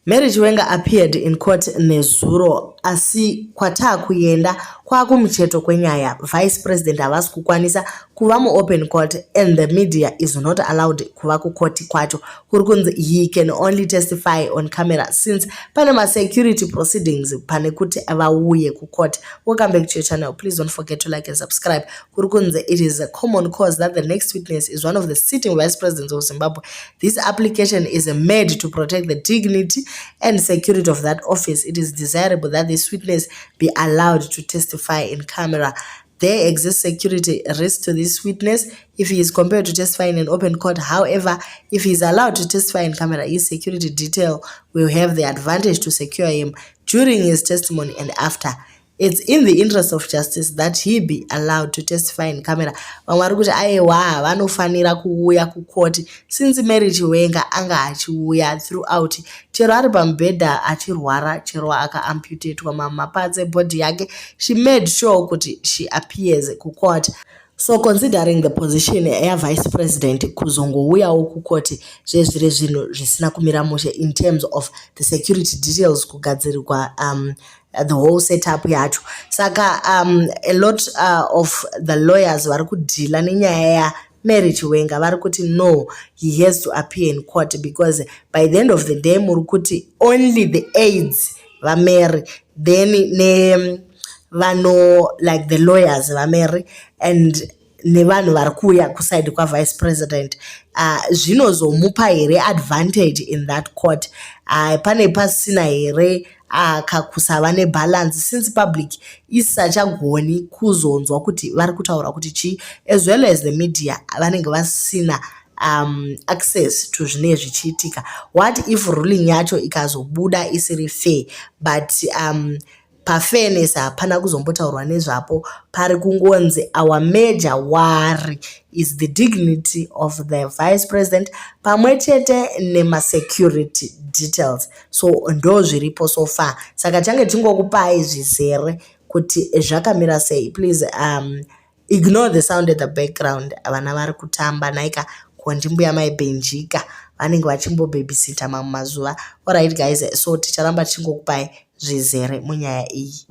Mary Chiwenga appeared in court nezuro, asi kwataakuenda kwakumucheto kwenyaya. Vice President havasi kukwanisa kuva muopen court and the media is not allowed kuva kukoti kwacho. Kuri kunzi he can only testify on camera since pane masecurity proceedings pane kuti vauye kucourt. Welcome back to your channel. Please don't forget to like and subscribe. Kuri kunzi it is a common cause that the next witness is one of the sitting vice presidents of Zimbabwe. This application is made to protect the dignity and security of that office. It is desirable that this witness be allowed to testify in camera. There exists security risk to this witness if he is compelled to testify in an open court. However, if he is allowed to testify in camera, his security detail will have the advantage to secure him during his testimony and after. It's in the interest of justice that he be allowed to testify in camera. Vamwe vari kuti aiwa, vanofanira kuuya kukoti since Mary Chiwenga anga achiuya throughout, chero ari pamubhedha achirwara, chero akaamputatwa mamaparts ebody yake, she made sure kuti she appears kucourt. So considering the position yavice president, kuzongouyawo kukoti zvezviri zvinhu zvisina kumira mushe in terms of the security details, kugadzirirwa the whole setup yacho. Saka a lot of the lawyers vari kudhila nenyaya yaMary Chiwenga vari kuti no, he has to appear in court, because by the end of the day muri kuti only the aides vaMary, then ne vano like the lawyers vaMary and nevanhu vari kuuya kuside kwavice president, zvinozomupa here advantage in that court? Pane pasina here kakusava nebalance, since public isachagoni kuzonzwa kuti vari kutaura kuti chii, as well as the media vanenge vasina access to zvinenge zvichiitika? What if ruling yacho ikazobuda isiri fair? But pafairness hapana kuzombotaurwa nezvapo. Pari kungonzi our major worry is the dignity of the vice president pamwe chete nemasecurity details. So ndo zviripo so far. Saka change tingokupai zvizere kuti zvakamira sei. Please ignore the sound at the background. Vana vari kutamba naika kondimbuya mai Benjika vanenge vachimbobhebhisita mamwe mazuva. Alright guys, so ticharamba tichingokupai zvizere munyaya iyi.